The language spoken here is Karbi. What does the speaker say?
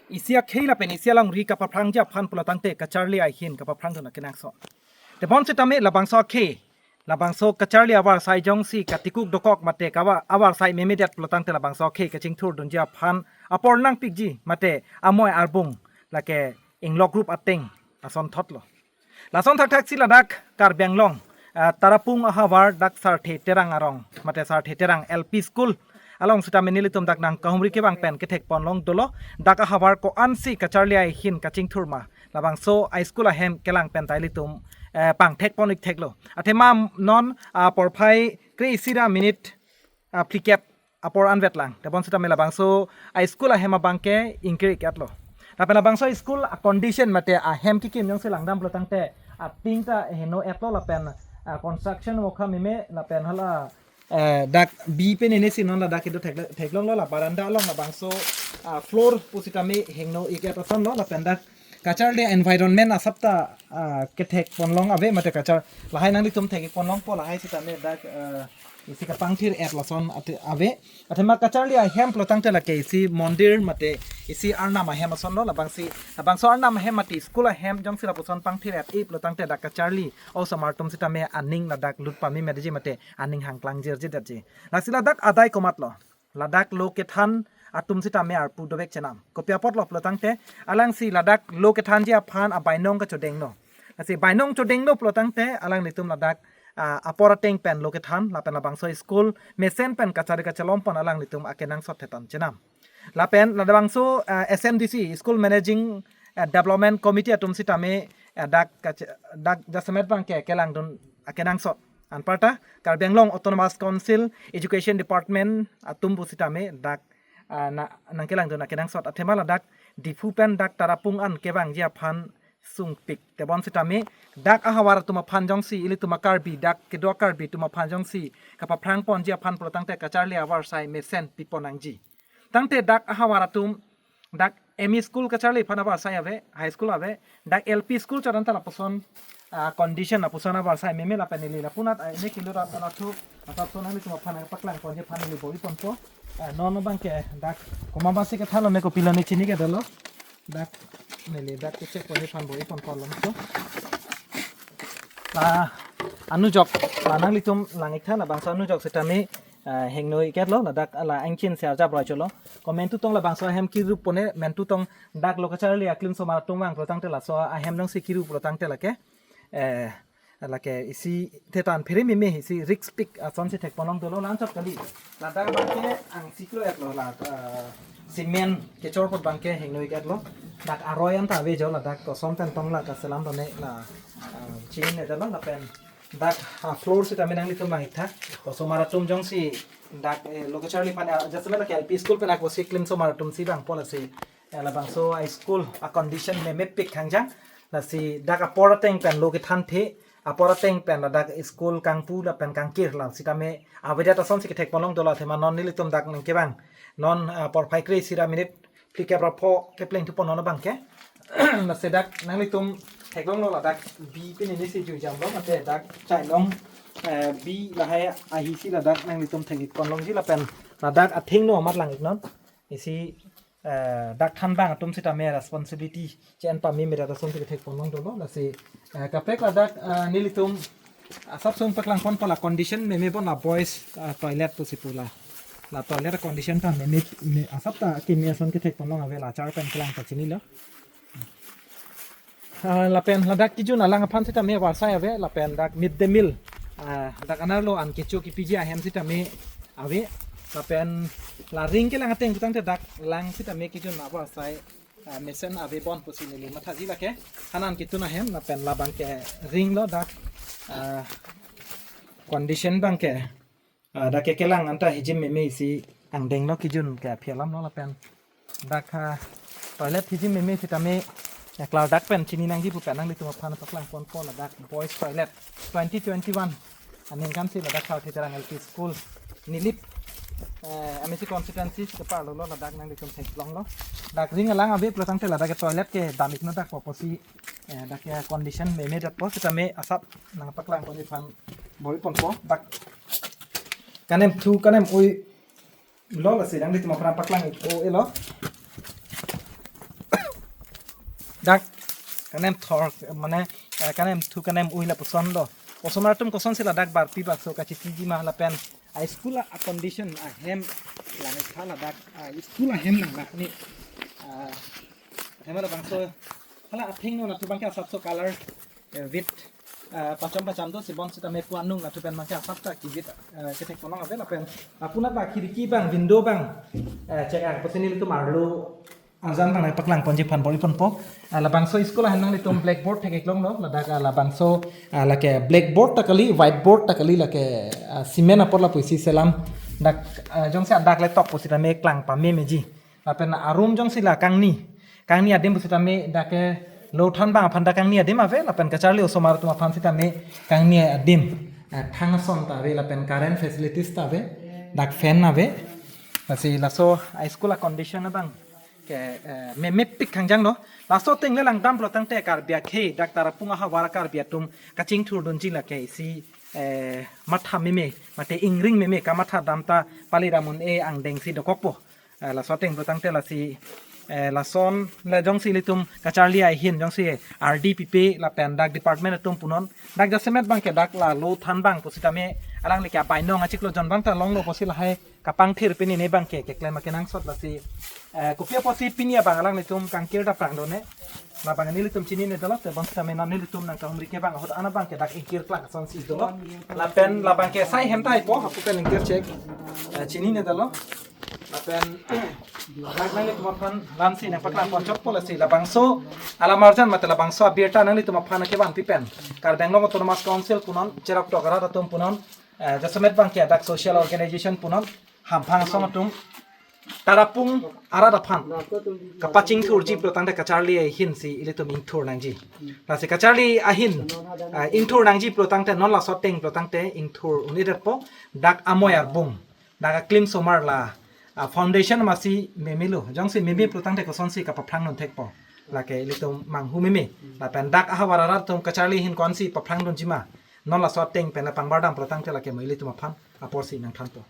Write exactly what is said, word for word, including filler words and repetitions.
Isi akhei lapen isi alongri kapaphrangji aphan pulotangte kacharli ahin kapaphrang dun akenangsot. Tebon sitame labangso akhei, labangso kacharli avarsai jongsi katikuk dokok mate kava avarsai memedet pulotangte labangso akhei kachingthur dunji aphan apor nangpikji mate amoi arbung lake inglok rup ateng asonthotlo. Lason thakthak si ladak Karbi Anglong, ah, Tarapung ahavar dak Sarthe Terang arong mate Sarthe Terang L P School along sitame nelitum dak nangkahumri kevang pen kethek ponlong dolo. Dak ahavar ko-ansi kacharli ahin kachingthur ma, labangso a school ahem kelang pen ta ilitum, eh, pangthek pon-ik theklo. Athema non, ah, porphai kre-isi ra minute, ah, phlikep apor anvet lang. Tebon sitame labangso a school ahem abangke ingkir-ik etlo. Lapen labangso school a condition mate ahem kekim jongsi langdam pulotangte ating ta heno etlo lapen, ah, construction work meme lapen hala, eh, dak bi pen ene si non ladak kedo thek-, theklonglo la baranda along labangso, ah, floor pusitame heno-ik et asonlo lapen dak kacharli environment asapta, ah, kethek ponlong ave mate kachar lahai nanglitum thek ponlongpo lahai sitame dak, ah, isi kapangthir et lason ate ave. Athema kacharli ahem pulotangte lake isi mondir mate isi arnam ahem asonlo labangsi, labangso arnam ahem mate school ahem jongsi lapuson pangthir et-i pulotangte dak kacharli osomar atum sitame aning ladak lut pamemedetji mate aning hangklang jirjidetji. Lasi ladak adai komatlo. Ladak lo kethan atum sitame arpu dovek chenam. Kopi apotlo pulotangte alangsi ladak lo kethanji aphan abainong kachodengno. Lasi bainong chodengno pulotangte alanglitum ladak, ah, apor ateng pen lo kethan lapen labangso school mesen pen kachari kachelom pon alanglitum akenangsot thetan chenam. Lapen labangso, ah, S M D C, School Managing, ah, Development Committee atum sitame, ah, dak kache-, dak jasemet abangke kelang dun akenangsot. Anparta Karbi Anglong Autonomous Council Education Department atum pusitame dak, ah, na, nangkelang dun akenangsot. Athema ladak Diphu pen dak Tarapung an kevangji aphan sungpik. Tebon sitame dak ahavar atum aphan jongsi ilitum a-Karbi dak kedo a-Karbi atum aphan jongsi kapaphrang ponji aphan pulotangte kacharli avarsai mesen pipon nangji. Tangte dak ahavar atum dak M E school kacharli aphan avarsai ave, high school ave, dak L P school chot anta lapuson, ah, condition lapuson avarsai meme lapen neli lapunat, ah, ne kilo rat anathu asap son nangtum aphan paklang ponji aphan neli bor-i ponpo. Ah, non abangke dak komat abangsi kethanlo ne kopilo ne chini kedolo. Dak neli dak kechek ponji aphan bor-i ponpo longso. La anujok, la nanglitum lang-ik tha labangso anujok sitame, ah, heno-ik etlo ladak la ingchin si arjap roi cholo. Ko mentu tong labangso ahem kirup pone mentu tong dak lo kacharli aklimsomar atum vang pulotangte laso ahem jongsi kirup pulotangte lake, eh, lake isi thetan phere meme isi risk pik asonsi thek ponlong dolo la-anchot kali. Ladak abangke angsiklo etlo la, ah, cement kechor apot abangke heno-ik etlo. Dak aroi anta ave jo ladak koson pen tong la kaselam done la, ah, chin etlo lapen dak, ah, floor sitame nanglitum lang-ik tha. Osomar atum jongsi dak, eh, lo kacharli aphan, ah, jasemet lake L P school pen ako si klimsomar atum si vangpo lasi, eh, labangso a school a condition memepik hangjang. Lasi dak apor ateng pen lo kethanthe, apor ateng pen ladak school kangpu lapen kangkir la sitame avedet asonsi kethek ponlong dolo athema non nelitum dak nangkevang. Non, ah, porphai kre-isi ra minute phlikep ra pho kepleng thu pon non abangke. Lasi dak nanglitum theklonglo ladak bi pen ene si juijamlo mate dak chailong, eh, bi lahai ahi si ladak nanglitum thek-ik ponlongji lapen ladak athengno amat lang-ik non. Isi, eh, dak thanbang atum sitame responsibility che-en pamemedetji asonsi kethek ponlong dolo lasi, eh, kaprek ladak, eh, nelitum asap sung paklang ponpo la condition meme bon la boys, eh, toilet pusi pu la. La toilet condition ta meme, me, asapta keme ason kethek ponlong ave la char pen kelang ta chinilo. Ah, lapen ladak kejun alang aphan sitame avarsai ave, lapen dak mid day meal, ah, dak anerlo an kecho kepiji ahem sitame ave, lapen la ring kelang ateng putangte dak lang sitame kejun avarsai, ah, mesen ave bon pusi neli mathaji lake. Hanan ketun ahem lapen labangke ring lo dak, ah, condition abangke, ah, dak kekelang anta hijim meme isi angdenglo kejun ke aphi alamlo lapen dak ha toilet hijim meme sitame, eh, klardak pen chini nangji pu pen nanglitum aphan paklang ponpo ladak boys toilet twenty twenty-one aningkan si ladak Sarthe Terang L P School Nilip, eh, M A C constituency si kepar lo ladak nanglitum theklonglo. Dak ring alang ave pulotangte ladak ke toilet kedam-ikno dak po pusi, eh, dak ke condition memedetpo sitame asap nangpaklang ponji aphan bor-i ponpo dak kanem thu kanem ui lo lasi nanglitum aphan paklang-ik o elo. Dak kanem thor mane, eh, kanem thu kanem ui lapuson do. Osomar atum kosonsi ladak barpi bakso kachitiji ma lapen a school a condition ahem lang tha ladak, ah, school ahem nang dak ni, ah, ahem labangso hala athengno natu abangke asapso color, eh, wheat, ah, pacham pacham do si bonsitame pu anung natu pen abangke asapso ki wheat, eh, kethek ponlong ave lapen apunat ba khiriki abang window abang, eh, chek-ak pusi nelitum arlo arjan abang nangpaklang ponji aphan bor-i ponpo. Ah, labangso school ahem nanglitum blackboard thek-ik longlo, ladak, ah, labangso, ah, lake blackboard ta kali, whiteboard ta kali, lake, ah, cement apor lapusi selam dak, ah, jongsi adak le tok pusitame klang pamemeji. Lapen a room jongsi la kangni, kangni adim pusitame dak ke lo than abang aphan dak kangni adim ave, lapen kacharli osomar atum aphan sitame kangni adim, ah, thang ason ta ave, lapen current facilities ta ave, dak fan ave. Lasi laso a school a condition abang ke, eh, memepik khangjang no. Laso ateng le langdam pulo tangte Karbi akhei dak Tarapung ahavar Karbi atum kachingthurdunji lake isi, eh, matha meme, mate ingring meme kamatha dam ta pali ramun e angdengsi dokokpo. Eh, laso ateng pulo tangte lasi, eh, lason le jongsi ilitum kacharli ahin jongsi R D pipe lapen dak department atum punon. Dak jasemet abangke dak la lo than abang pusitame alangli ke abainong achiklo jon abang ta longlo pusi lahai kapangthir pini ne abangke keklem akenangsot lasi, eh, kopi apotsi pini abang alanglitum kangkir dapprang do ne. Labang nelitum chinine dolo te bonsitame non nelitum nangkahumri ke abang ahut an abangke dak ingkir klang asonsi dolo. Lapen labangke sai hem tahai po hapu pen ingkir chek, eh, chinine dolo. Lapen dak nanglitum aphan lamsi nangpaklang ponchokpo lasi labangso alamarjan mate labangso abirta nanglitum aphan kevanpi pen Karbi Anglong Autonomous Council punon cherap tok arat atum punon, eh, jasemet abangke dak social organization punon hamphang asong atum Tarapung arat aphan kapachingthurji pulo tangte kacharli ahinsi ilitum ingthur nangji. Lasi kacharli ahin, eh, ingthur nangji pulo tangte non laso ateng pulo tangte ingthur un-edetpo dak amoi arbung, dak aklim osomar la, ah, foundation masi memelo. Jongsi meme pulo tangte kosonsi kapaphrangdun thekpo. Lake ilitum manghu meme. Lapen dak ahavar arat atum kacharli ahin konsi paphrangdunji ma non laso ateng pen la pangbardam pulo tangte lake mo ilitum aphan aporsi nangthanpo.